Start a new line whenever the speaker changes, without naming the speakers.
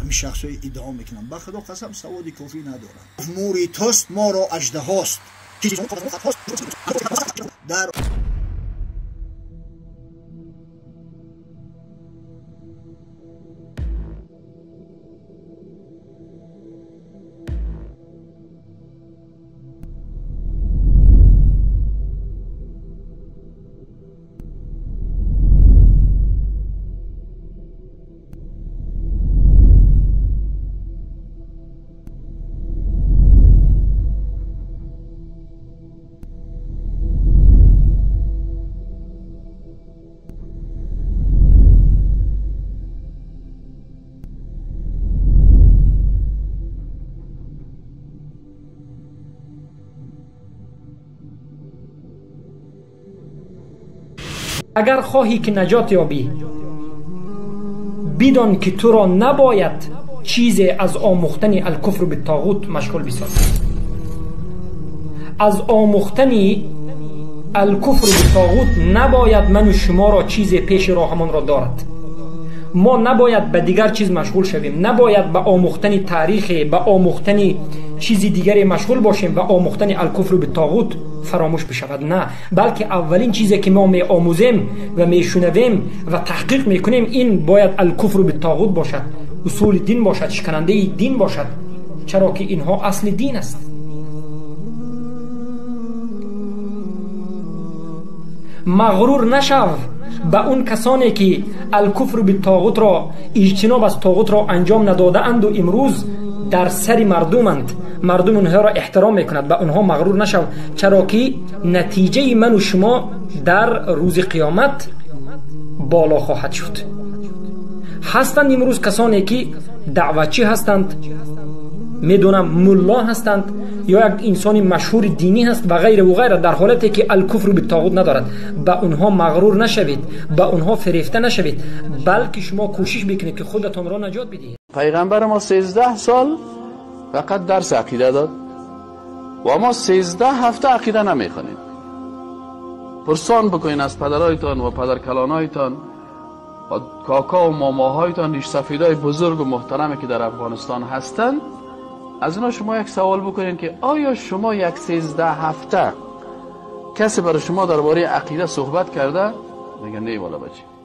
Ҳамин шахсҳои иддао мекунанд, ба Худо қасам, саводи кофӣ надоранд. Мури туст, моро аждаҳост. Дар
агар хоҳӣ ки наҷот ёбӣ, бидон ки туро набояд чизе аз омӯхтани алкуфру биттоғут машғул бисозад. Аз омӯхтани алкуфру биттоғут набояд ману шуморо чизе пеши роҳамонро дорад. Мо набояд ба дигар чиз машғул шавем, набояд ба омӯхтани таърихе, ба омӯхтани чизи дигаре машғул бошем ва омӯхтани алкуфру биттоғут фаромӯш бишавад. На, балки аввалин чизе ки мо меомӯзем ва мешунавем ва таҳқиқ мекунем, ин бояд алкуфру биттоғут бошад, усули дин бошад, шиканандаи дин бошад, чаро ки инҳо асли дин аст. Мағрур нашав ба он касоне ки алкуфру биттоғутро, иҷтиноб аз тоғутро анҷом надодаанду имрӯз дар сари мардуманд, мардум онҳоро эҳтиром мекунад. Ба онҳо мағрур нашав, чаро ки натиҷаи ману шумо дар рӯзи қиёмат боло хоҳад шуд. Ҳастанд имрӯз касоне ки даъватчӣ ҳастанд, медонам мулло ҳастанд ё як инсони машҳури динӣ ҳаст ва ғайра ва ғайра, дар ҳолате ки алкуфру биттоғут надорад. Ба онҳо мағрур нашавед, ба онҳо фирефта нашавед, балки шумо кӯшиш бикунед ки худатонро наҷот бидиҳед.
Пайғамбар мо 13 сол фақат дарс ақида дод ва мо 13 ҳафта ақида намехонем. Пурсон бикунед аз падарайтон ва падаркалонайтон ва кока ва момоҳоятон, ریшсафедای бузург ва муҳтараме ки дар Афғонистон ҳастанд, аз инҳо шумо як савол бикунед ки оё шумо як 13 ҳафта касе барои шумо дар бораи ақида суҳбат карда? Мегӯяд не, валла бача.